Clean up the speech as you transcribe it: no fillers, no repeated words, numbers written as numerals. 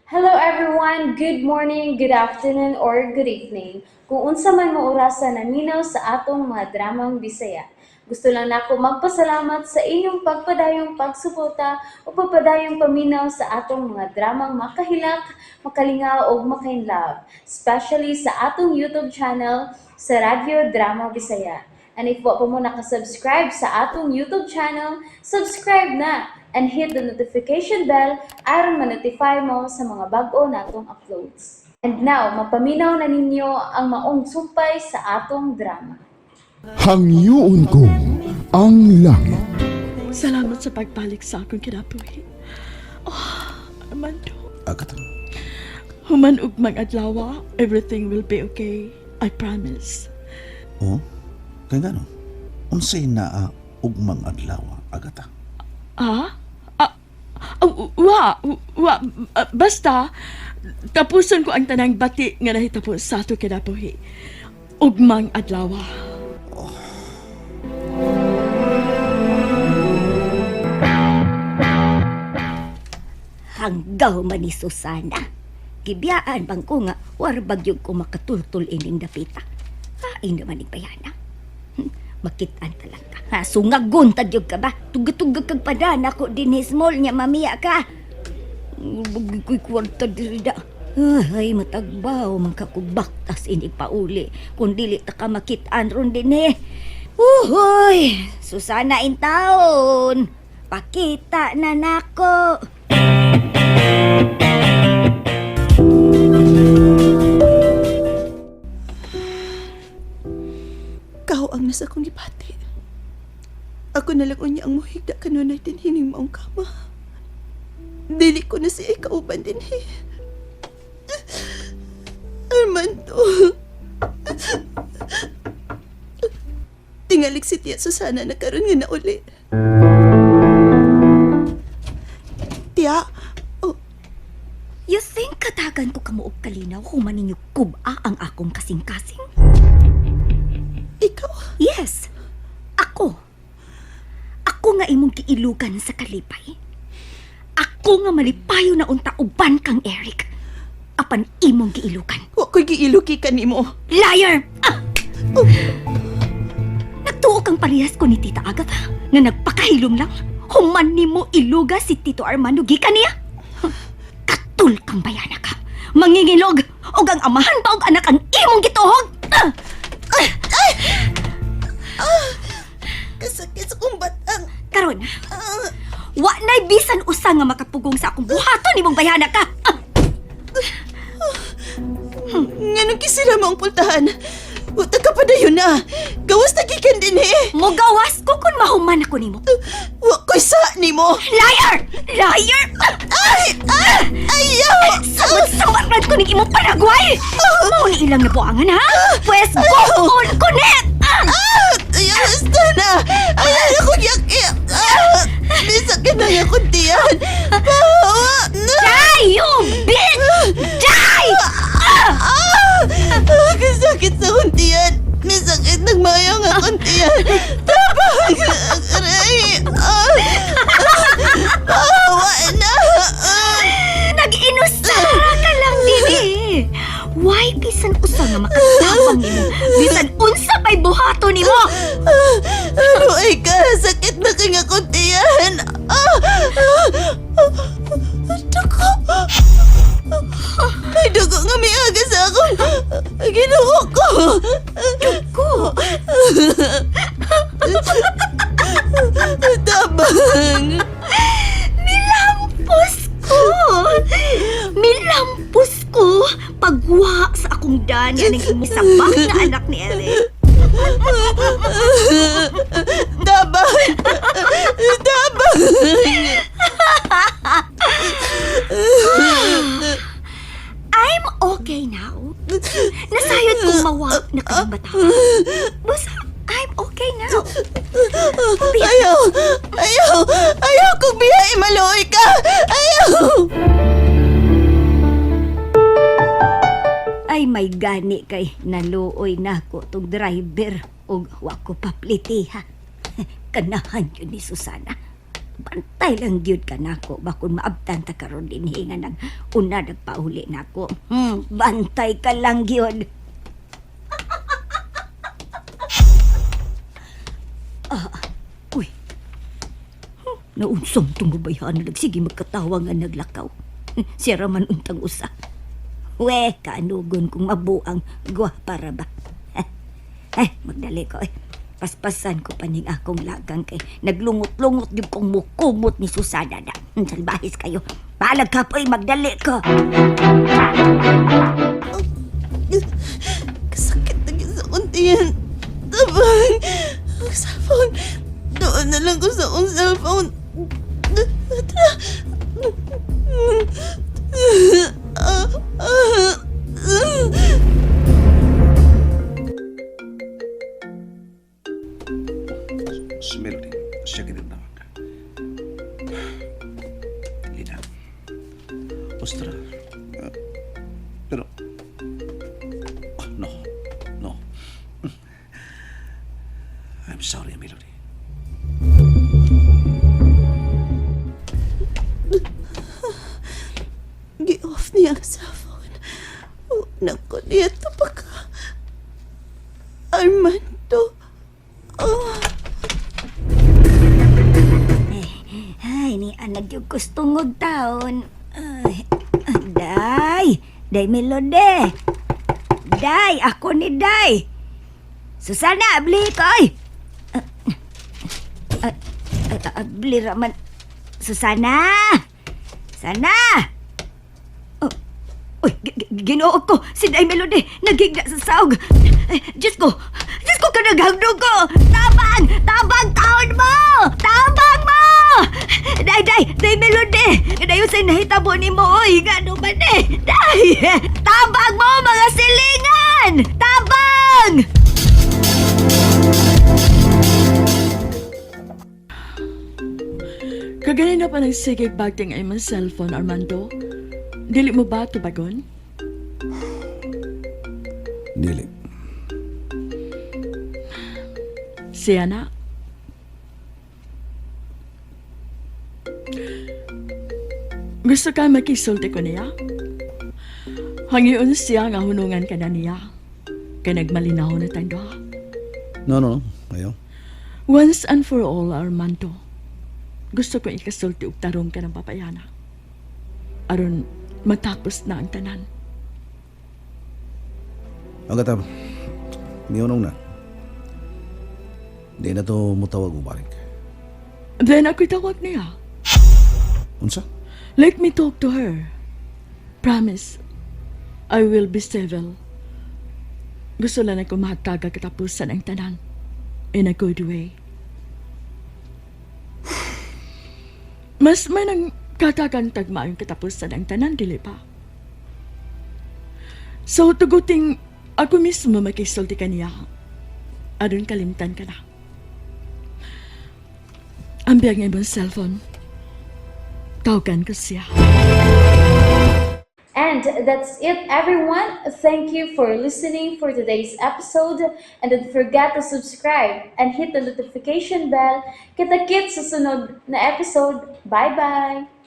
Hello everyone! Good morning, good afternoon, or good evening. Kung unsa man mo orasa naminaw sa atong mga dramang Bisaya. Gusto lang nako magpasalamat sa inyong pagpadayong pagsuporta o pagpadayong paminaw sa atong mga dramang makahilak, makalingaw ug makainlove, especially sa atong YouTube channel sa Radyo Drama Bisaya. And if wa pa mo nakasubscribe sa atong YouTube channel, subscribe na and hit the notification bell aron ma-notify mo sa mga bag-o natong uploads. And now, mapaminaw na ninyo ang maong sumpay sa atong drama. Hangyoon ko ang langit. Salamat sa pagbalik sa akong kinabuhi. Oh, Armando. Agatha. Human ug mag-adlaw, everything will be okay. I promise. Oh, kay ngano? Unsay naa ugmang adlaw, Agatha? Ah? Ah, oh, wa, wa, ah, basta, tapuson ko ang tanang bati nga nahitabo sa ato kinabuhi. Ugmang adlaw. Hanggaw man ni Susana. Gibiyaan bang ko nga warbag yung ko makatultul ining dapita. Kain naman ni bayana. Makitaan talaga. Ha, sungagon tagyog ka ba? Tugatugag kag padan ako din small niya mamiya ka. Bagi ko'y kwarta dirida. Ay, matagbaw, man ka kog baktas ini pauli. Kung dili ta ka makitaan ron din eh. Uhoy, Susana in taon. Pakita na nako. Ikaw ang nasa akong gibati. Ako na lang unya ang muhigda kanunay dinhi ning maong kama. Dili ko na siya kauban dinhi. Armando. Tingalik si Tia Susana na karon nga nauli. Tia, oh, You think katagan ko kamo og kalinaw human ninyo kuba ang akong kasing-kasing? Ikaw? Yes. Ako. Ako nga imong giilugan sa kalipay. Ako nga malipayo na unta uban kang Eric. Apan imong giilugan. Wa ko'y giiluki kanimo. Liar! Ah! Nagtuo kang parehas ko ni Tita Agatha nga nagpakahilom lang. Human nimo iluga si Tito Armando gikan niya. Katul kang bayana ka. Mangingilog og ang amahan pa og anak ang imong gituhog. Ah! Kasakit sa kong batang. Karon, wa na'y bisan usa nga makapugong sa akong buhaton nimong bayana ka. Ah! Nganong kisira mo ang pultahan? Uta ka pa dayon na. Gawas na gikan din eh. Mugawas ko kung mahuman ako nimo. Wa ko'y sa nimo. Liar! Liar! Ay! Ay! Ayaw! Samot-samot man ko ning imong panagway! Mao ni ilang nabuangan ha? Pwes go on connect! Ah! Ah! Ayaw, basta na! Ayaw ako yaki! Ah! Bisag ka na akong tiyan! Bawa! Na! Die, you bitch! Die! Ah! Ah! Kasakit sa akong tiyan! May sakit nagmayang akong tiyan! Tabang! Aray! Ah! Bawa na! Ah! Nag-inusara ka lang dinhi. Why bisan usa nga makatabang nimo? Bisan unsa pa'y buhato nimo? Ano ay ka? Sakit na kang akong tiyan! Ah! Ah! Dugo! Ay, dugo nga may aga sa akong ginoo ko! Dugo? Tabang! Milampos ko! Milampos ko! Pagwa sa akong dani ng imong sabak na anak ni Eric. Tabang! Tabang! I'm okay now. Nasayod kong mawa na kanyang bata. Basta, I'm okay now. Ayaw! Ayaw! Ayaw kong biyahe maluoy ka! Ayaw! Ay, may gani kay naluoy na ko tong driver ug wa ko paplitiha. Kanahan yun ni Susana. Bantay lang gyud ka nako bakun maabtan ta karon dinhi nga nag una nagpauli nako. Bantay ka lang gyud. Ah, uy. Naunsong tumubayhan na nagsige magkatawa nga naglakaw. Siya raman untang usa. We, kaanugon kung mabuang gwapa ra ba. Eh, magdali ko eh. Paspasan ko pa ning akong lagang kay naglungot-lungot yung kong mukumot ni Susana na. Salbahis kayo. Palag ka po'y magdali ko. Kasakit na gyud sa akong tiyan. Tabang! Ang cellphone. Doon na lang ko sa akong cellphone. Tara. Si Melody, siya ginatawag. Lina. Ostra. Pero... Oh, no. No. I'm sorry, Melody. Gi-off niya ang cellphone. Oh, naku, niya ito pa ka. Armando. Oh. Ay, ni anak yung kustungog taon. Ay, day! Day Melody! Day! Ako ni Day! Susana, abli ko! Ay! Ah, ah, ah, abli raman. Susana! Sana! Oh, uy, ginoo ko! Si Day Melody! Nagigda sa saog! Ay, Diyos ko! Diyos ko, kanaghagdog ko! Tabang! Tabang taon mo! Tabang mo! Day, day! Day Melody! Dayon sa'y nahitabo ni mo, oy! Gano man eh! Day! Tabang mo, mga silingan! Tabang! Kaganina pa nagsigig bagting ay imong cellphone, Armando. Dili mo ba tubagon? Dili. Siya na. Gusto ka makisulti ko niya? Hangion siya nga hunungan ka na niya. Kay nagmalinaw na tayong duha. No, no, no. Ayaw. Once and for all, Armando. Gusto ko ikasulti og tarong ka ng papayana. Aron matapos na ang tanan. Agata, miyonong na. Di na to mutawag o balik. Then ako'y tawag niya. Unsa? Let me talk to her. Promise, I will be civil. Gusto lang ako mahataga katapusan ang tanan. In a good way. Mas may nang katagan tagma ang katapusan ang tanan, dili pa. So, tuguting ako mismo makisulti kaniya. Aron kalimtan ka na. Ang biyag nga imong cellphone. Tawagan ko siya. And that's it, everyone. Thank you for listening for today's episode. And don't forget to subscribe and hit the notification bell. Kita-kits sa sunod na episode. Bye-bye!